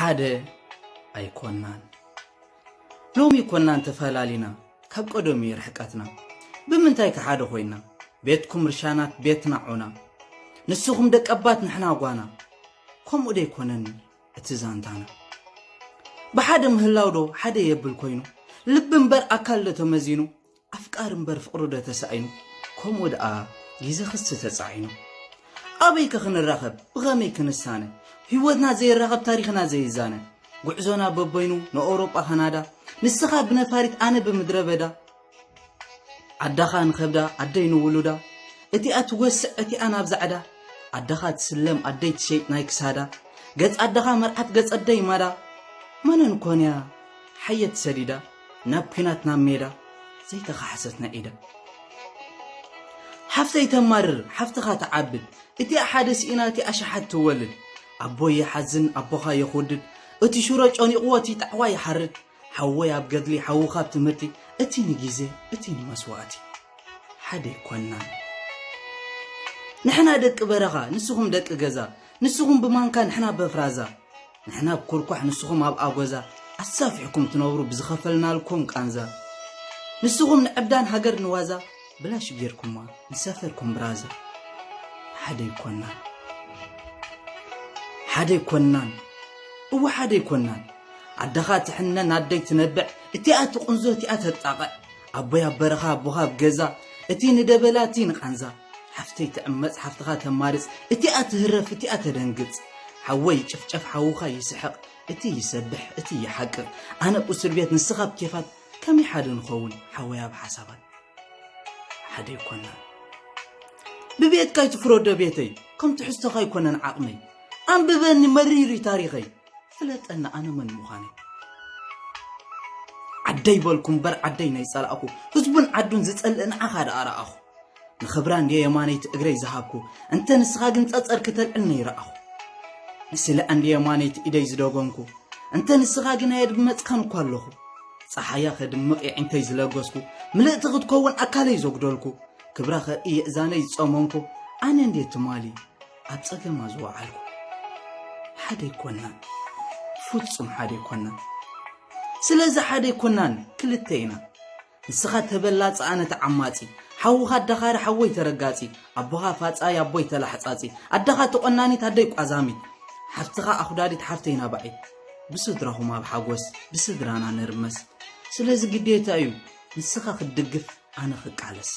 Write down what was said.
ሓደ ኣይኮናን። ሎሚ ኮናን ተፈላሊና፣ ካብ ቀደሙ እዩ ርሕቀትና። ብምንታይ ከሓደ ኮይና? ቤትኩም ርሻናት ቤትና ዑና። ንስኹም ደቀባት ንሕና ጓና። ከምኡ ደይኮነን እቲ ዛንታና? ብሓደ ምህላው ዶ ሓደ የብል ኮይኑ? ልቢ እምበር ኣካል ዶ ተመዚኑ? ኣፍቃር እምበር ፍቕሪ ዶ ተሳኢኑ? ከምኡ ደኣ ግዜ ክስቲ ተጻዒኑ። ኣበይ ከ ክንራኸብ? ብኸመይ ክንሳነ? ህይወትና ዘይራኸብ ታሪኽና ዘይዛነ። ጉዕዞና በበይኑ ንኣውሮጳ ካናዳ። ንስኻ ብነፋሪት ኣነ ብምድረ በዳ። ዓዳኻ ንኸብዳ ኣደይ ንውሉዳ። እቲኣ ትጎስዕ እቲኣ ናብ ዛዕዳ። ኣደኻ ትስለም ኣደይ ትሸይጥ ናይ ክሳዳ። ገጽ ኣደኻ መርዓት ገጽ ኣደይ ማዳ። መነን ኮንያ ሓየት ሰዲዳ ናብ ኲናት ናብ ሜዳ ዘይተኻሕሰት ናይ ኢዳ። ሓፍተይ ተማርር ሓፍትኻ ትዓብድ። እቲኣ ሓደ ስኢና እቲኣ ሸሓት ትወልድ። ኣቦይ ይሓዝን ኣቦኻ የኹድድ። እቲ ሽሮ ጨኒቕዎ እቲ ጣዕዋ ይሓርድ። ሓወይ ኣብ ገድሊ ሓውኻ ኣብ ትምህርቲ። እቲ ንግዜ እቲ ንመስዋእቲ። ሓደ ይኮናን። ንሕና ደቂ በረኻ ንስኹም ደቂ ገዛ። ንስኹም ብማንካ ንሕና በፍራዛ። ንሕና ኣብ ኩርኳሕ ንስኹም ኣብ ኣጎዛ። ኣሳፊሕኩም ትነብሩ ብዝኸፈልናልኩም ቃንዛ። ንስኹም ንዕብዳን ሃገር ንዋዛ። ብላሽ ጌርኩማ ንሰፈርኩም ብራዛ። ሓደ ይኮናን። ሓደ ይኮናን። እወ ሓደ ይኮናን። ኣደኻ ትሕነን ኣደይ ትነብዕ። እቲኣ ትቁንዞ እቲኣ ተጣቕዕ። ኣቦይ ኣብ በረኻ ኣቦኻ ኣብ ገዛ። እቲ ንደበላ እቲ ንቃንዛ። ሓፍተይ ትዕመጽ ሓፍትኻ ተማርጽ። እቲኣ ትህረፍ እቲኣ ተደንግጽ። ሓወይ ይጭፍጨፍ ሓውኻ ይስሕቕ። እቲ ይሰብሕ እቲ ይሓቅቕ። ኣነ ቁስር ቤት ንስኻ ኣብ ኬፋት። ከመይ ሓደ ንኸውን ሓወይ ኣብ ሓሳባት? ሓደ ይኮናን። ብቤትካ ይትፍረዶ ቤተይ። ከም ትሕዝቶኻ ይኮነን ዓቕመይ። ኣንብበኒ መሪር እዩ ታሪኸይ። ፍለጠኒ ኣነ መን ምዃነይ። ዓደይ በልኩ እምበር ዓደይ ናይ ጸላእኩ። ህዝቡን ዓዱን ዝጸልእ ንዓኻ ደኣ ረኣኹ። ንኽብራ እንድየ የማነይቲ እግረይ ዝሃብኩ። እንተ ንስኻ ግን ጸጸር ክተልዕል ነይረኣኹ። ንስለ እንድየ የማነይቲ ኢደይ ዝደገምኩ። እንተ ንስኻ ግን ኣየድመጽካን እኳ ኣለኹ። ጸሓያ ከድምቕ የዒንተይ ዝለገስኩ። ምልእቲ ክትከውን ኣካለይ ዘጉደልኩ። ክብራ ከርኢ የእዛነይ ዝጸመምኩ። ኣነ እንድየ ትማሊ ኣብ ጸገማ ዝወዓልኩ። ሓደ ይኮናን። ፍጹም ሓደ ይኮናን። ስለዚ ሓደ ይኮናን ክልተ ኢና። ንስኻ ተበላጺ ኣነ ተዓማጺ። ሓውኻ ኣዳኻሪ ሓወይ ተረጋጺ። ኣቦኻ ፋጻይ ኣቦይ ተላሕጻጺ። ኣዳኻ ተቆናኒት ኣደይ ቋዛሚት። ሓፍትኻ ኣኹዳዲት ሓፍተይ ናባዒት። ብስድራኹም ኣብ ሓጎስ ብስድራና ንርመስ። ስለዚ ግዴታ እዩ ንስኻ ክትድግፍ ኣነ ክቃለስ።